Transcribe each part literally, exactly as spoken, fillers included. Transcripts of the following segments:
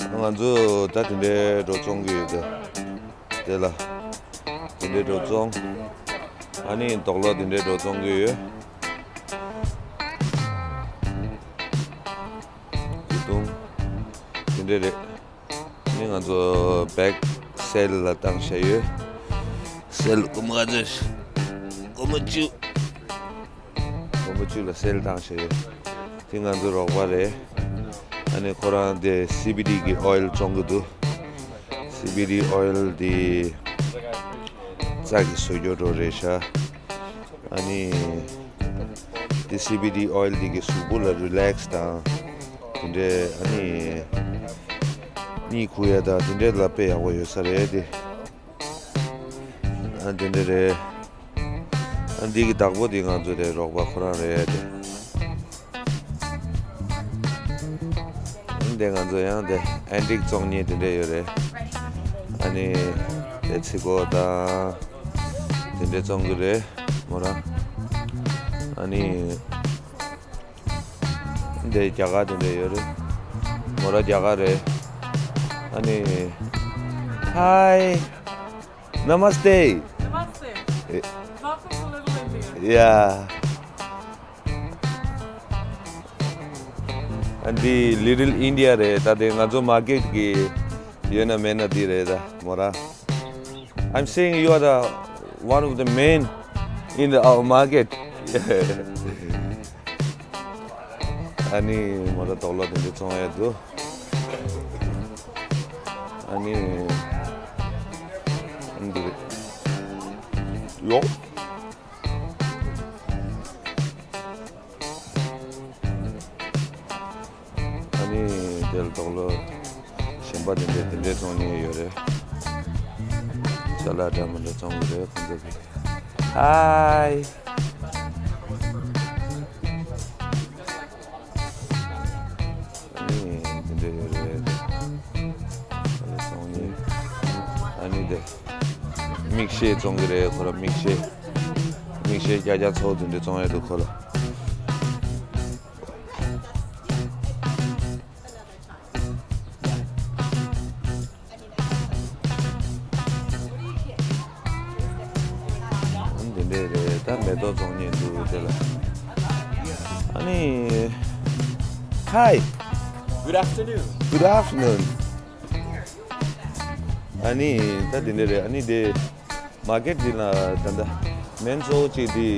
ང་ཚོ་ད་དེ་འདྲའི་འགྲོ་བཙོང་གི་ཡོད་དེ། དེ་ལ། དེ་འདྲའི་འགྲོ་བཙོང་། ཨ་ནི་དོག་ལོ་དེ་འདྲའི་འགྲོ་བཙོང་གི་ཡོད། དེ་དུང་། དེ་འདྲའི་རེད། ནི་ང་ཚོ་བེག་སེལ་ལ་བཏང་བྱས་ཡོད། སེལ་སྒོར་མོ་ག་ཚོད། སྒོར་མོ་བཅུ། སྒོར་མོ་བཅུ་ལ་སེལ་བཏང་བྱས་ཡོད། དེ་ང་ཚོ་རོགས་པ་རེད། ཨ་ནི་ཁོ་རང་དེ་སི་བི་ཌི་གི་ཨོ་ཡིལ་བཙོང་གི་འདུག་སི་བི་ཌི་ཨོ་ཡིལ་དེ་རྩ་གི་བཟོ་རྒྱུ་འགྲོ་རེད་ཤག་ཨ་ནི། དེ་སི་བི་ཌི་ཨོ་ཡིལ་འདི་གི་གཟུགས་པོ་ལ་རི་ལེགས་དང་། དེ་འདྲའི་ཨ་ནི། གཉིད་ཁུག་ཡ་དང་དེ་འདྲའི་ལ་དཔེ་ཡག་པོ་ཡོད་ས་རེད་དེ། ཨ་དེ་འདྲ་རེད། ཨ་འདི་གི་བདག་པོ་དེ་ང་ཚོ་དེ་རོགས་པ་ཁོ་རང་རེད་དེ། འདི་ང་ཚོ་ཡང་དེ་ཨན་ཊིག་བཙོང་མཁན་དེ་འདྲ་ཡོད་རེད། ཨ་ནི་དེ་ཚི་གོ་དང་དེ་འདྲ་བཙོང་གི་རེད་མོ་རང་། ཨ་ནི་འདི་རྒྱ་གར་དེ་འདྲ་ཡོད་རེད། མོ་རང་རྒྱ་གར་རེད། ཨ་ནི། Hi. Namaste. Namaste. Eh. Welcome to Little India. Yeah. ཨ་འདི་Little India རེད། ད་དེ་ང་ཚོ་མར་ཀེཊ་གི་ཡོད་ན་མེད་ན་འདི་རེད་ད་མོ་ར། I'm seeing you are the one of the main in the, our market. ཨ་ནི་མོ་ར་དོག་ལོ་དེ་འདྲ་བཙོང་ཡ་འདུག་ཨ་ནི། ཨ་འདི་རེད། ཡོ། ཨ་ནི་དེར་དོག་ལོ་གཞན་པ་དེ་འདྲའི་དེ་འདྲའི་བཙོང་མཁན་ཡོད་རེད། ཅ་ལག་འདྲ་མི་འདྲ་བཙོང་གི་རེད་ཁོང་ཚོ་གིས། ཧའི། ཨ་ནི་དེ་འདྲ་ཡོད་རེད། ཨ་ནི་བཙོང་མཁན། ཨ་ནི་དེ། མིག་ཤེལ་བཙོང་གི་རེད་ཁོ་ར་མིག་ཤེལ། མིག་ཤེལ་རྒྱ་རྒྱ་ཚོ་དེ་འདྲ་བཙོང་ཡ་འདུག་ཁོ་ར། འདི་འདྲས་རེད། ད་མེ་ཏོག་བཙོང་མཁན་འདུག་དེ་ལ། ཨ་ནི། Hi. Good afternoon. Good afternoon. ཨ་ནི་ད་འདི་འདྲས་རེད། ཨ་ནི་དེ་མར་ཀེཊ་འདི་ལ་ད་ལྟ་མེན་གཙོ་བོ་གཅིག་འདི་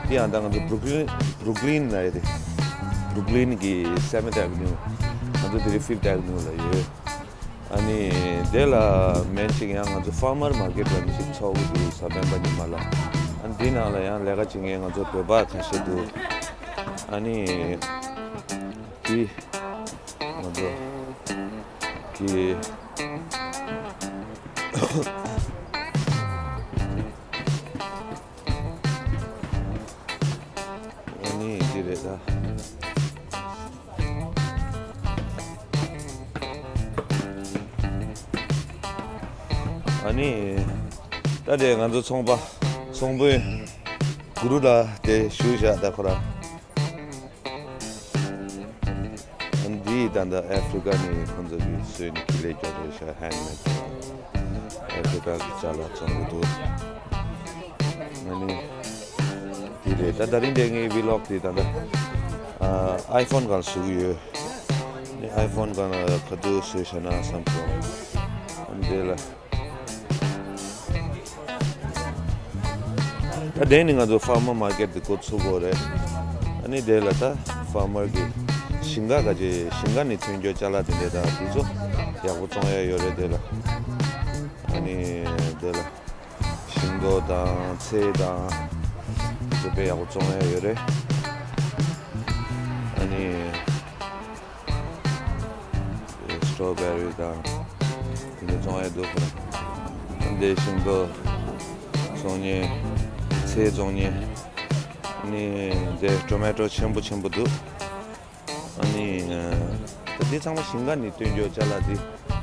འདི་ཡང་ད་ང་ཚོ་Brooklyn Brooklyn ལ་ཡོད་དེ། Brooklyn གི་Seventh Avenue། ང་ཚོ་འདི་རེད་Fifth Avenue ལ་ཡོད། ཨ་ནི་དེ་ལ་མེན་གཅིག་ཡང་ང་ཚོ་ཕར་མར་མར་ཀེཊ་ལ་མི་ཞིག་ཚོགས་ཀྱི་འདུག་གཟའ་སྤེན་པ་ཉི་མ་ལ། ཨ་ནི་འདི་ནང་ལ་ཡང་ལས་ཀ་བྱེད་མཁན་ང་ཚོ་བོད་པ་ཁ་ཤས་འདུག་ཨ་ནི་དེ་ང་ཚོ་དེ། ཨ་ནི་འདི་རེད་ད། ཨ་ནི་ད་དེ་ང་ཚོ་ཚོང་པ་ཚོང་དཔོན་གུ་རུ་ལགས་དེ་བཞུགས་བཞག་ད་ཁོ་ར། ཨ་འདི་ད་ལྟ་ཨ་ཧྥི་རི་ཀ་ནས་ཁོང་ཚོ་གིས་བཟོས་ནས་ཁྱི་ལས་སྐྱོ་རེད་ཤག་ཧན་མེད་ཀྱི། ཨ་ཧྥི་རི་ཀ་གི་ཅ་ལག་བཙོང་གི་འདུག་ཨ་ནི་འདི་རེད་ད། ད་རིང་འདི་ངའི་ཝི་ལོག་དེ་ད་ལྟ་ཨ་ཨའི་ཕོན་སྒང་བཟོ་གི་ཡོད། ནི་ཨའི་ཕོན་སྒང་ལ་ག་དུས་བཟོས་བཞག་ན་བསམ་སོང་། ཨ་འདི་ལ། ད་དེ་ནི་ང་ཚོ་ཕར་མར་མར་ཀེཊ་དེ་འགོ་ཚུགས་དགོས་རེད། ཨ་ནི་དེ་ལ་ད་ཕར་མར་གི་ཞིང་ཁ་ག་ཅེ་ཞིང་ཁ་ནས་ཐོན་རྒྱུ་ཅ་ལག་དེ་འདྲས་དང་དེ་ཚོ་ཡག་པོ་བཙོང་ཡ་ཡོད་རེད་དེ་ལ། ཨ་ནི་དེ་ལ་ཤིང་ཏོག་དང་ཚལ་དང་དེ་ཚོ་དཔེ་ཡག་པོ་བཙོང་ཡ་ཡོད་རེད། ཨ་ནི། སི་ཊོ་བེ་རི་དང་དེ་འདྲ་བཙོང་ཡ་འདུག་ཁོ་རང་། འདི་ཤིང་ཏོག་བཙོང་མཁན། ཚལ་བཙོང་མཁན། ནི་འདི་ཊོ་མེ་ཊོ་ཆེན་པོ་ཆེན་པོ་འདུག་ཨ་ནི་ད་འདི་ཚང་མ་ཞིང་ཁ་ནས་བཏོན་རྒྱུ་ཅ་ལག་འདི་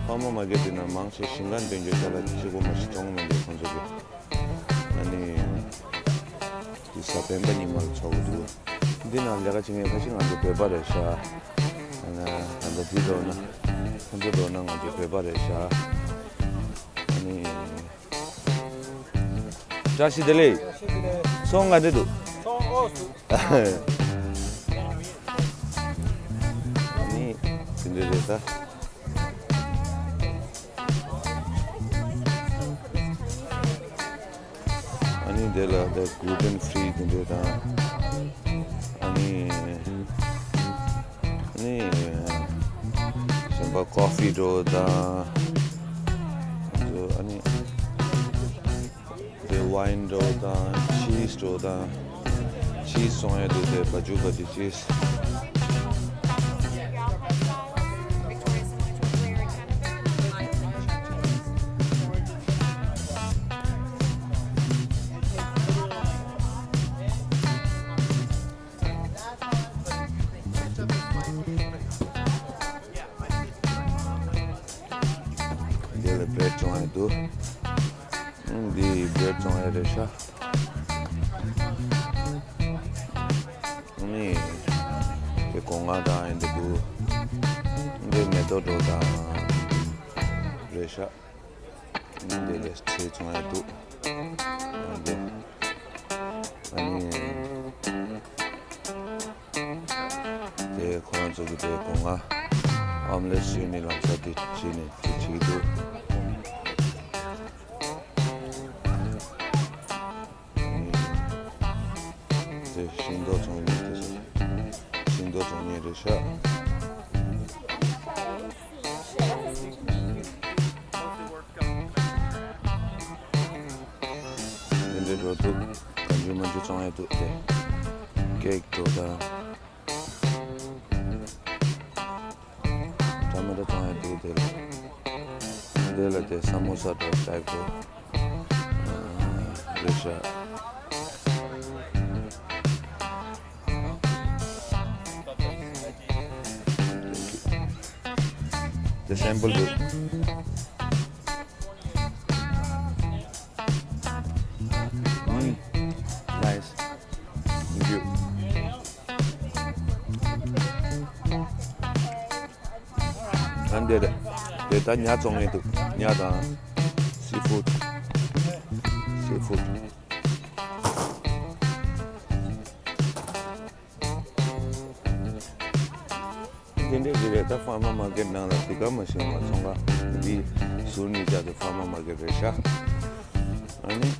ཕར་མར་མར་ཀེཊ་འདི་ན་མང་ཆེ་ཞིང་ཁ་ནས་བཏོན་རྒྱུ་ཅ་ལག་འདི་གཅིག་པོ་མ་ཞིག་བཙོང་མི་འདུག་ཁོང་ཚོ་གི། ཨ་ནི། དེ་གཟའ་སྤེན་པ་ཉི་མ་ལ་ཚོགས་ཀྱི་འདུག་འདི་ནང་ལས་ཀ་བྱེད་མཁན་ཁ་ཤས་ང་ཚོ་བོད་པ་རེད་ཤག་ཨ་ནི་ད་ལྟ་འདི་འགྲོ་ན། ཁོང་ཚོ་འགྲོ་ན་ང་ཚོ་བོད་པ་རེད་ཤག་ཨ་ནི། བཀྲ་ཤིས་བདེ་ལེགས། ཚོང་ག་འདྲ་འདུག་ཚོང་ཨོ་སུ། ཨ་ནི། དེ་འདྲ་རེད་ད། ཨ་ནི་དེ་ལ་དེ་gluten free དེ་འདྲ་དང་། ཨ་ནི། ཨ་ནི། གཞན་པ་coffee འདྲ་བོ་དང་། ཨ་ནི། དེ་wine འདྲ་བོ་དང་cheese འདྲ་བོ་དང་། cheese བཙོང་ཡ་འདུག་དེ་བ་ཇུ་བ་ཇུ་cheese། འདི་ལ་bread བཙོང་ཡ་འདུག་འདི་bread བཙོང་ཡ་རེད་ཤག་ནི། དེ་སྒོ་ང་དང་ཡིན་འདུག་འདི་མེ་ཏོག་འདྲ་བོ་དང་རེད་ཤག་འདི་ལས་ཁྲེ་བཙོང་ཡ་འདུག་འདི། ཨ་ནི། དེ་ཁོ་རང་ཚོ་གི་དེ་སྒོ་ང་omelette བྱས་ནས་ལམ་སང་དེ་བྱས་ནས་དེ་བྱེད་ཀྱི་འདུག་དེ་ཤིང་ཏོག་བཙོང་མཁན་དེ་ཚོ་ཤིང་ཏོག་བཙོང་མཁན་རེད་ཤག་འདི་འདྲའི་འགྲོ་འདུག་གང་བྱུང་མང་བྱུང་བཙོང་ཡ་འདུག་དེ་cake འགྲོ་དང་། tomato བཙོང་ཡ་འདུག་དེ་ལ། འདི་ལ་དེ་samosa འདྲ་type འགྲོ། རེད་ཤག་དེ་sample འདུག་ཨུམ། Nice. Thank you. ཨ་འདི་རེད། དེ་ད་ཉ་བཙོང་ངེས་འདུག་ཉ་དང་seafood. Seafood. དེ་འདྲས་ཞིག་རེད། ད་farmer market ནང་ལ་དེ་ག་མ་ཤེས་མ་ཚོང་ཁང་འདི་ཟུར་གཉིས་ཆ་དེ་farmer market རེད་ཤག་ཨ་ནི།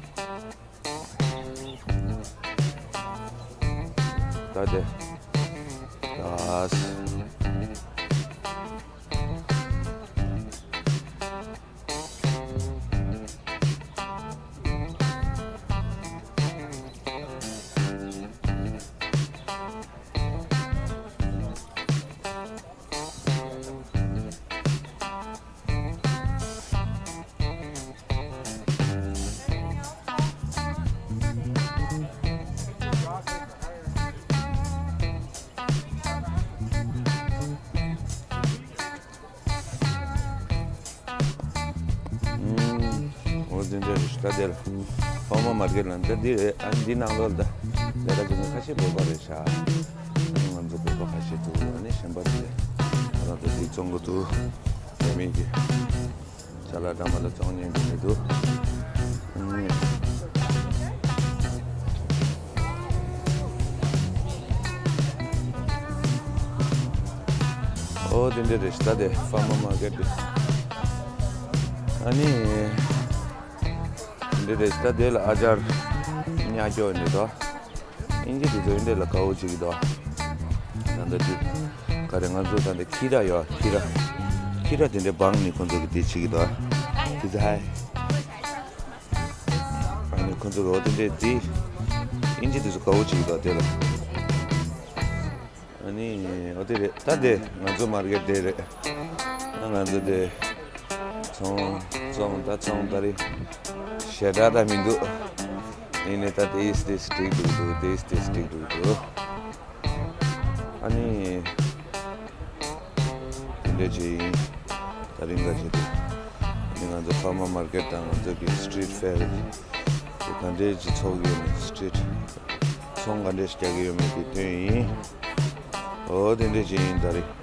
ད་དེ། ད། ཨུམ། འོ་འདི་འདྲ་རེད་ཤག་ད་དེ་ལ་farmer market ལ་འདི་འདི་རེད། ཨ་འདི་ནང་ལོགས་ལ་ད་ལས་ཀ་བྱེད་མཁན་ཁ་ཤས་བོད་པ་རེད་ཤག་ང་ཚོ་བོད་པ་ཁ་ཤས་འདུག་ཨ་ནི་གཞན་པ་དེ་ང་རང་ཚོ་འདི་བཙོང་གི་འདུག་རྒྱ་མི་གི་ཅ་ལག་འདྲ་མ་འདྲ་བཙོང་མཁན་འདི་མི་འདུག་ཨུམ། འོ་དེ་འདྲ་རེད་ཤག་ད་དེ་farmer market དེ། ཨ་ནི། འདི་རེད་ཤག་ད་དེ་ལ་ཨ་ཅར་ཉག་སྐྱོ་འདི་དོ། ཨིན་ཇི་དེ་ཚོ་འདི་ལ་དགའ་བོ་བྱེད་ཀྱི་འདུག་ད་ལྟ་དེ་ག་རེ་ང་ཚོ་ད་ལྟ་ཁི་ར་ཡོད། ཁི་ར། ཁི་ར་དེ་འདྲ་སྦང་ནི་ཁོང་ཚོ་གི་དེ་བྱེད་ཀྱི་འདུག་དེ་ཚོ་ཧའི། ཨ་ནི་ཁོང་ཚོ་གི་འོ་དེ་འདྲས་དེ། ཨིན་ཇི་དེ་ཚོ་དགའ་བོ་བྱེད་ཀྱི་འདུག་དེ་ལ། ཨ་ནི་འོ་དེ་རེད། ད་དེ་ང་ཚོ་མར་ཀེཊ་དེ་རེད། ཨ་ང་ཚོ་དེ་ཚོང་ཚོང་ད་ཚོང་ད་རེད། ཞེ་དྲག་ད་མི་འདུག་ཡིན་ནའི་ད་དེ་ཡིས་དེ་སི་ཊིག་འདུག་འདུག་དེ་ཡིས་དེ་སི་ཊིག་འདུག་འདུག་ཨ་ནི། དེ་འདྲ་ཅིག་ཡིན། ད་རིང་ག་ཅིག་འདུག་ཨ་ནི་ང་ཚོ་ཕར་མ་མར་ཀེཊ་དང་ང་ཚོ་གི་སི་ཊི་རིཊ་ཕེར་དེ་ག་འདྲས་ཅིག་ཚོགས་ཀྱི་ཡོད་མེད། སི་ཊི་རིཊ་ཚོང་ག་འདྲས་ཤིག་རྒྱག་གི་ཡོད་མེད་དེ་སྟོན་ཡིན། འོ་དེ་འདྲ་ཅིག་ཡིན་ད་རིང་།